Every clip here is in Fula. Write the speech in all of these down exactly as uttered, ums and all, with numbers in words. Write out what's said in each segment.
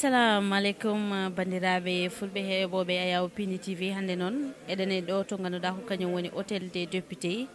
Assalamu aleykum, banndiraaɓe fulɓe heeɓooɓe Ayaw Pini T V. Hannde noon, eɗen e ɗo to ngannduɗaa ko kañum woni Hôtel des Députés.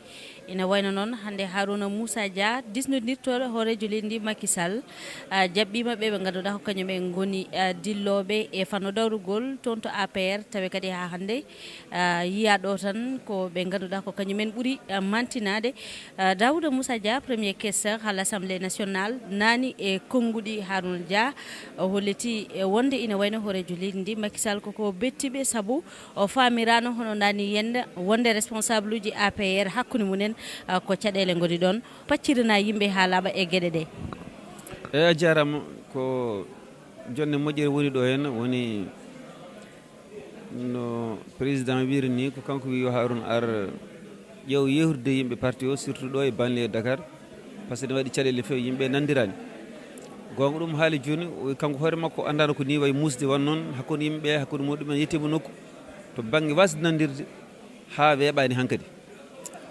Ina wayno noon, hannde Harouna Moussa Dia, diwtiiɗo hooreejo leydi ndi Macky Sall, ah, jaɓɓiima ɓe ɓe ngannduɗaa ko kañum en ngoni, ah, dillooɓe e fannu dawrugol toon to A P R, tawi kadi haa hannde, ah, yiyaa ɗo tan ko ɓe ngannduɗaa ko kañum en ɓuri, ah, mantinaade. Ah, Daouda Moussa Dia, premier questeur à l'Assemblée nationale, nani e konnguɗi Harouna Dia, o holliti, eh, wonde ina wayno hooreejo leydi ndi Macky Sall koko bettiɓe, sabu o faamiraano hono nani yende wonde responsable uji A P R hakkunde mumen, ah, ko caɗeele ngoni ɗoon. Paccirana yimɓe haa laaɓa e geɗe ɗe. Eyi, a jaaraama. Ko jonde moƴƴere woni ɗo heen, woni no président wiiri ni, ko kanko wi yo Harouna ar ƴeew yeewtidde yimɓe parti o, surtout ɗo e banlieue Dakar, par ce que ene waɗi caɗeele feewi, yimɓe nanndiraani. Goonga ɗum haali jooni, o, kanko hoore makko anndaano ko ni wayi muusde, wano noon hakkunde yimɓe, hakkunde muɗumen, yettiima nokku to bannge waasde nanndirde haa weeɓaani hankadi.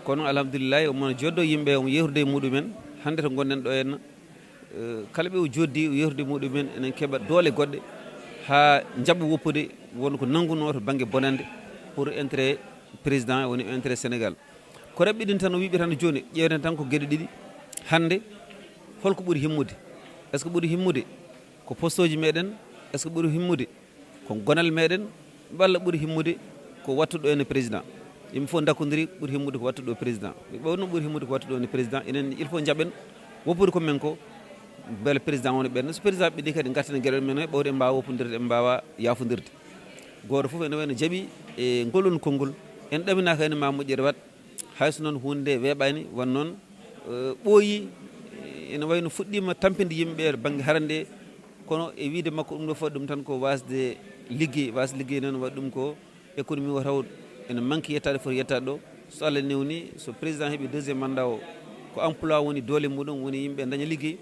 Kono alhamdulillahi, omo jooɗo yimɓe, omo yeewtida e muɗumen. Hannde to ngonɗen ɗo henna, eh, kala ɓe o jooɗdi, o yeewtida e muɗumen, enen keɓa doole goɗɗe haa njaɓa woppude won ko nanngunoo to bannge bonannde pour intérêt président, woni intérêt Sénégal. Ko raɓɓiɗin tan, o wiɓe tan jooni, ƴeewten tan ko geɗe ɗiɗi. Hannde, holko ɓuri himmude? Est-ce que ɓuri himmude ko postooji meɗen? Est-ce que ɓuri himmude ko gonal meɗen? Walla ɓuri himmude ko wattuɗo en président? Yimɓe fof ndakkondiri, ɓuri himmude ko wattuɗo président. Ɓe ɓewno ɓuri himmude ko wattuɗo en président. Enen, il faut njaɓen woppude ko men ko, mbele président woni ɓenno. So président ɓenni kadi, ngarten geɗe men, ɓawde en mbaawa woppondirde, en mbaawa yaafondirde. Gooto fof ene wayno jaɓi e ngol ɗon konngol. En ɗaminaaka heen ma moƴƴere waɗ. Hay so noon huunde nde weeɓaani, wano noon, eh, ɓooyi, eh, ene wayno fuɗɗiima tampinde yimɓe ɓe bannge harande, kono e wiyde makko ɗum ɗo foti ɗum tan ko waasde liggey, waasde liggey noon waɗi ɗum ko économie o taw ene manque yettaade foti yettaade ɗo. So Allah newni, so président heɓi deuxième mandat o, ko emploi woni doole muɗum, woni yimɓe daña liggey,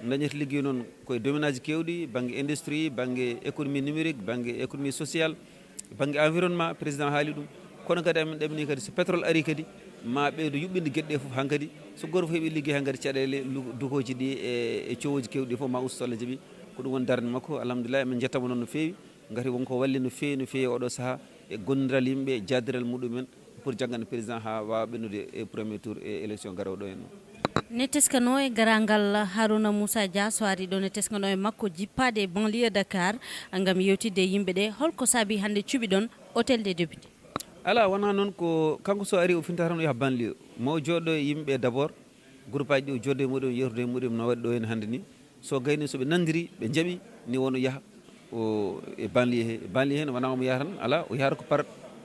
dañata liggey noon koye domaine aji keewɗi, bannge industrie, bannge économie numérique, bannge économie sociale, bannge environnement, président haali ɗum. Kono kadi amin ɗamini kadi so pétrole ari kadi, ma ɓeydo yuɓɓinde geɗe ɗe fof hankadi. So gooto fof heɓi liggey hankadi, caɗeele lu-, dukooji ɗi e, e cowooji keewɗi ɗi fof ma usto so Allah jaɓi. Ko ɗum woni darnde makko. Alhamdulillah, min njettamo noon no feewi. Ngati wonko walli no feewi, no feewi oɗo sahaa e gondiral yimɓe, e jaadiral muɗumen pour jaggande président haa waawa ɓennude e premier tour e élection garoowo ɗo en o. Ne teskanoo e garal ngal Harouna Moussa Dia, so ari ɗo ne teskanoo e makko jippaade e banlieue Dakar ngam yewtidde e yimɓe ɗe. Holko saabi hannde cuɓiɗon Hôtel des Députés? Alaa, wonaa noon, ko kanko so ari o finta tan o yaha banlieue. Ma o jooɗo e yimɓe d'abord, groupe aji ɗi o jooɗo e muɗum, yeewtude e muɗum no waɗi ɗo en hannde ni. So gayni so ɓe nanndiri, ɓe njaɓi ni won o yaha o e banlieue he. E banlieue he wonaa omo yaha tan, alaa, o yahata ko par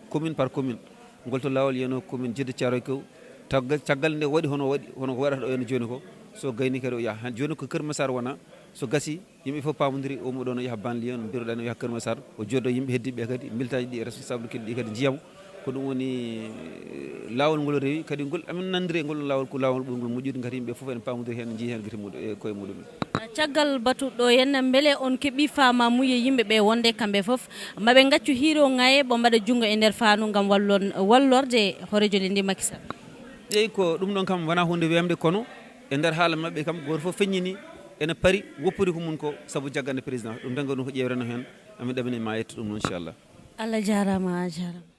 commune par commune. Ngol to laawol yiyano commune Djeddah Thiaroye Kaw. Tagga-, caggal nde waɗi hono waɗi, hono ko waɗata ɗo en jooni ko. So gayni kadi o yaha. Han jooni ko Kër Massar wona. So gasi, yimɓe fof paamondiri, omo ɗo no yaha banlieue, no mbiruɗaa no yaha Kër Massar. O jooɗo yimɓe heddiɓe kadi, militaji ɗi, responsable kadi ɗi kadi njiyamo. Ko ɗum woni, eh, laawol ngol rewi. Kadi ngol, amin nanndiri e ngol laawol, ko laawol ɓurngol moƴƴude, ngati yimɓe fof ene paamondiri heen, njii heen gite muɗum, e koye muɗum. Caggal batu ɗo henna, mbele on keɓi faamamuye yimɓe ɓe wonde kamɓe fof maɓe ngaccu hiiro ngaye, ɓe mbaɗa junngo e nder faandu ngam wallon-, wallorde hooreejo leydi ndi Macky Sall? Eyi, ko ɗum ɗon kam wonaa huunde weemde, kono e nder haala maɓɓe kam, gooto fof feññini ene pari woppude ko mum ko sabu jaggande président. Ɗum tan ko ɗum ko ƴeewreno heen, amin ɗamini ma yetto ɗum noon, inchallah. Allah jaaraama, a jaaraama.